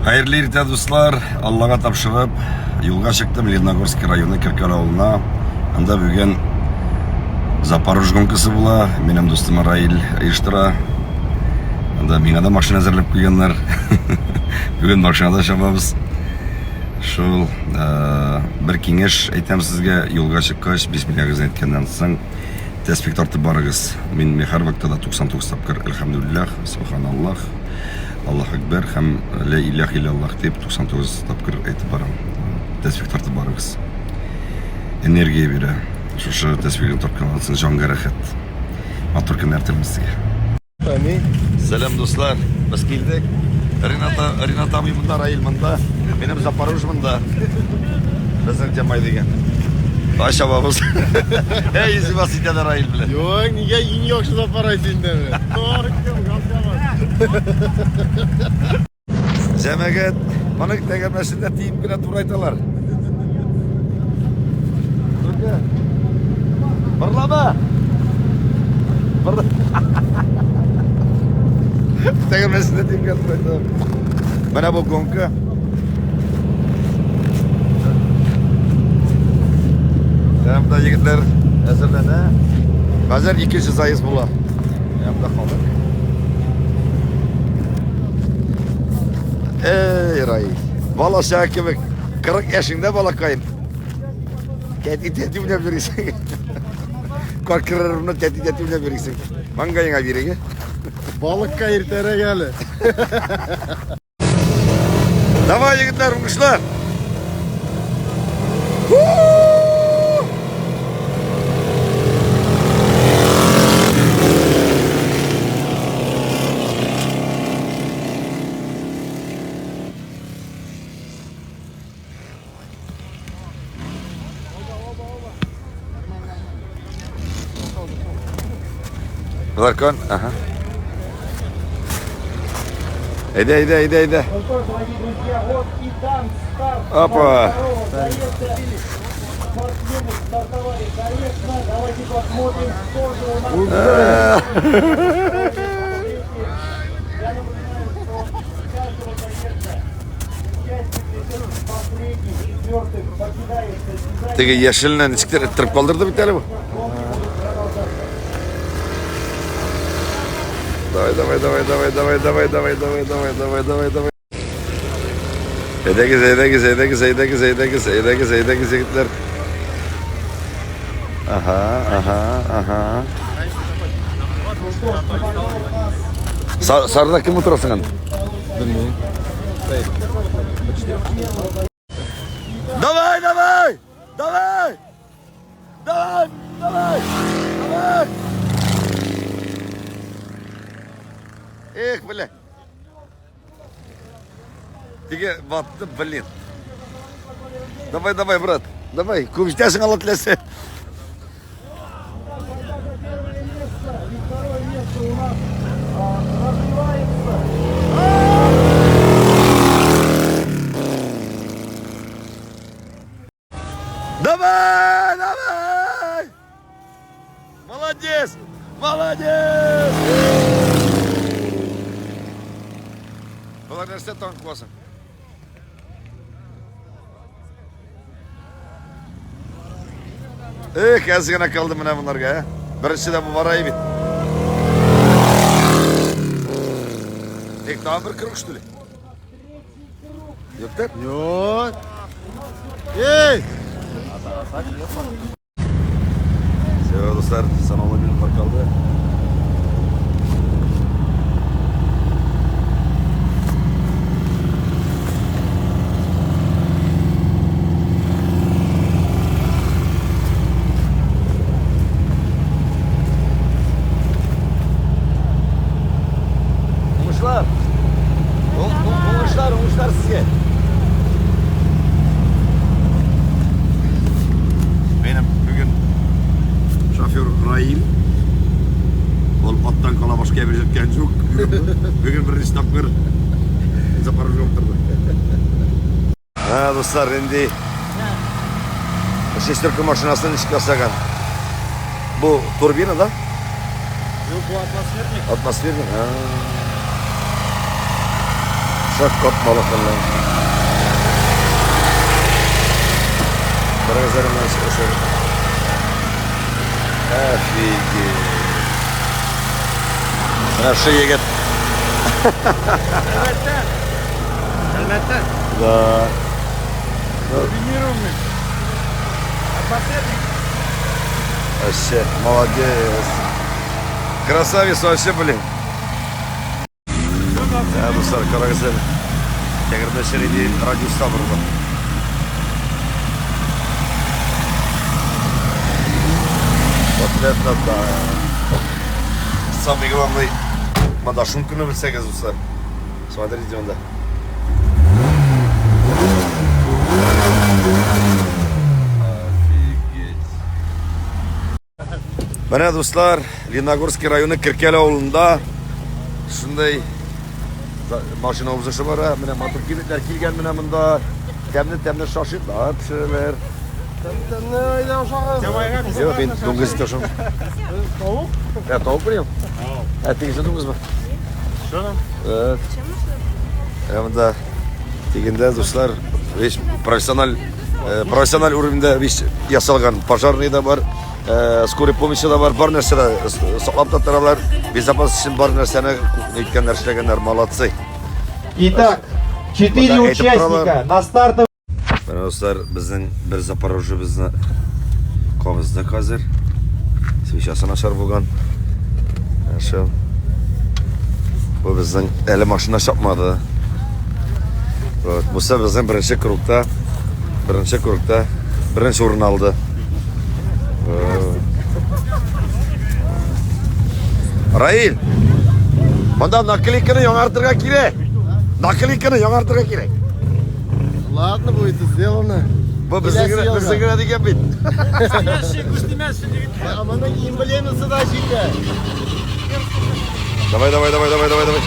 Хәерле иртә, дуслар! Аллага тапшырып, юлга чыктым Лениногорский районы Киркәл авылына. Анда бүген Запорож гонкасы була. Минем дустым Раил оештыра. Анда миңа да машина әзерләп куйганнар. Бүген машинада чабабыз. Шул э, бер киңәш әйтәм сезгә, юлга чыккач, бисмиллягызны әйткәннән соң тәсбих тартып барыгыз. Мин һәрвакытта да 99 тапкыр әлхәмдүлилләһ, субханаллаһ, Аллаһ Акбәр һәм Лә иләһ илляллаһ дип 99 тапкыр әйтеп барам. Тәсбих тартып барыгыз. Энергия бирә. Шушы тәсбихне тартканнан соң җанга рәхәт. Матур көннәр телим сезгә. Амин. Сәлам, дуслар. Без килдек. Рената, Рената абый монда, Раил монда. Минем Запорож монда. Безнең Тямай дигән. Ай чабабыз. Әй, издеваться итә дә Раил белән. Юк, нигә иң яхшы Запорож синдә? Җәмәгать, моны тәгәрмәчендә тиеп кенә турайталар. Только барлама. Бар. Тәгәрмәчендә тиеп кенә турайталар. Менә бу гонка. Һәм дә егетләр әзерләнә. Хәзер икенче заезд була. Һәм дә халык. Эй, Рай. Бала чага кебек. 40 яшеңдә балакаем. Тәти тәти уйнап йөрисең. Каркырырны тәти тәти уйнап йөрисең. Маңгаеңа бирегә. Балыкка иртәрәк әле. Давай, егетләр, уңышлар! Болар ага. Әйдә, әйдә, әйдә, әйдә. Опа. Теге яшелне ничектер эттереп калдырды бит әле бу. Давай, давай, давай, давай, давай, давай, давай, давай, давай, давай, давай, давай. Әйдәгез, әйдәгез, әйдәгез, әйдәгез, әйдәгез, әйдәгез, әйдәгез, егетләр. Ага, ага, ага. Сарда кем утырасың анда? Белмим. Давай, давай! Давай! Давай! Давай! Давай! Эх, бля. Теге батты, блин. Давай, давай, брат. Давай, күп җитәсең, Алла теләсә. Давай, давай! Молодец! Молодец! Болар нәрсә танк куасың? Эх, әз генә калды менә монарга, ә? Беренче дә бу бара бит. Эх, тагын бер круг, что ли? Юктыр? Юк. Эй! Все, дуслар, санаулы минутлар калды. Уңышлар! Уңышлар, уңышлар сезгә! Минем бүген шофер Раил. Ул аттан кала башка әйбер җиткән юк. Бүген беренче тапкыр Запорожьега утырды. Ха, дуслар, инде шестерка машинасын ничек ясаган. Бу турбина, да? Юк, бу атмосферник. Атмосферник. Шак катмалы хәлләр. Карагыз әле менә чыгышы. Офигеть. Менә шу егет. Әлбәттә. Әлбәттә. Да. Тренированный. Атмосферник. Вообще, молодец. Красавец вообще, блин. Ә, дуслар, карагыз әле. Тәгәрмәч иде радиуста борылган. Вот это да. Самый главный, монда шумканы белсәгез, дуслар. Смотрите монда. Офигеть. Менә, дуслар, Леногорский районы Киркәл авылында шундый машина узышы бара. Менә матур кибетләр килгән менә монда. Тәмле-тәмле шашлыклар пешерәләр. Тәмле әйдә ашагыз. Юк, мин дуңгыз ите ашам. Тавык? Ә, тавык бирәм. Ә, тегесе дуңгызмы? Шуны. Evet. Ә, монда дигәндә, дуслар, весь профессиональ профессиональ уровеньдә весь ясалган пожарный да бар, скорый помощи да бар, бар нәрсә дә саклап та торалар. Безопасность өчен бар нәрсәне әйткәннәр, эшләгәннәр, молодцы. Итак, четыре Вот, а это участника право. на стартовой Менә, дуслар, безнең бер Запорожьебызны кабызды хәзер. Свечасы начар булган. Шул. Бу безнең әле машина чапмады. Вот, бусы безнең беренче кругта, беренче кругта беренче урын алды. Вот. Раил, монда наклейканы яңартырга кирәк. Наклейканы яңартырга кирәк. Ладно, будет сделано. Бу безнең генә, безнең генә дигән бит. Ә моның эмблемасы да җитә. Давай, давай, давай, давай, давай, давай.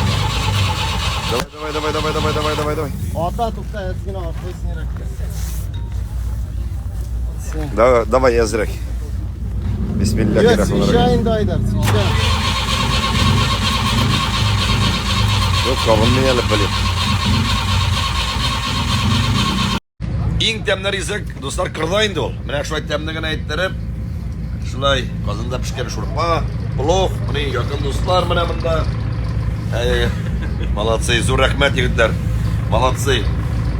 Давай, давай, давай, давай, давай, давай, давай. Ата тукта, әзгенә атлыйсың еракка. Давай, давай, әзрәк. Йә, Бисмиллахиррахманиррахим. свеча инде, Айдар, свеча. Юк, кабынмый әле, блин. Иң тәмле ризык, дуслар, кырда инде ул. Менә шулай тәмле генә иттереп, шулай казанда пешкән шурпа, плов, менә якын дуслар менә монда. Әй, молодцы, зур рәхмәт, егетләр. Молодцы.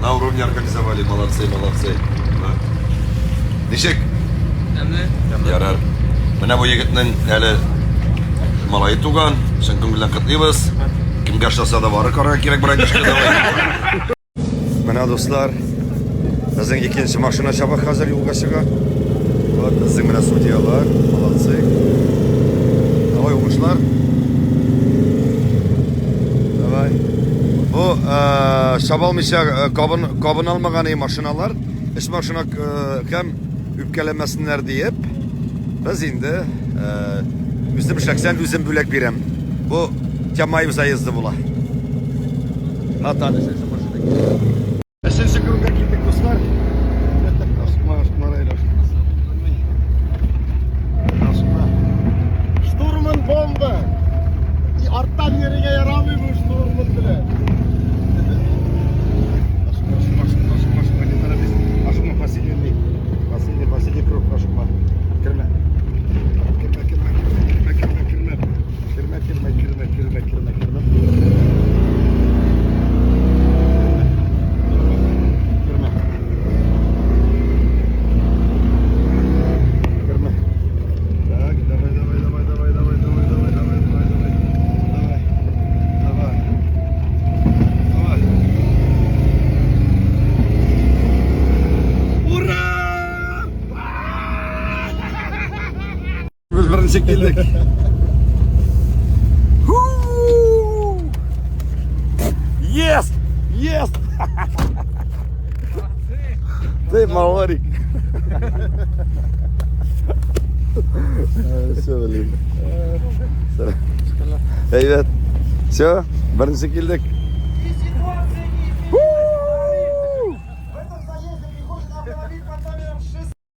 На уровне организовали, молодцы, молодцы. Да. Ничек? Тәмле. Ярар. Менә бу егетнең әле малае туган. Чын күңелдән котлыйбыз. Кемгә ошаса да барып карарга кирәк, братишка, давай. Менә, дуслар, безнең икенче машина чаба хәзер юлга чыга. Вот безнең менә судьялар, молодцы. Давай, уңышлар. Давай. Бу чаба алмыйча кабын алмаган машиналар, өч машина һәм үпкәләмәсеннәр диеп, без инде үзем шәхсән үзем бүләк бирәм. Бу Тямаев заезды була. Ата Өченче кругка килдек, дуслар. Ашыкма, ашыкма, Раил, ашыкма. Ашыкма. Штурман бомба. И арттан йөрергә ярамый бу штурман белән. Ашыкма, ашыкма, ашыкма, ашыкма, ашыкма, не торопись. Ашыкма, последний. Последний, последний круг, ашыкма. Кермә. Кермә, кермә, кермә, кермә, кермә. Кермә, кермә, кермә, кермә, кермә, кермә. Кермә. Кермә. Так, давай, давай, давай, давай, давай, давай, давай, давай, давай, давай. Давай. Давай. Давай. Ура! Без беренче килдек. Ху! Yes! Yes! Ты малорик. Все, блин. Әйбәт. Все, беренче килдек.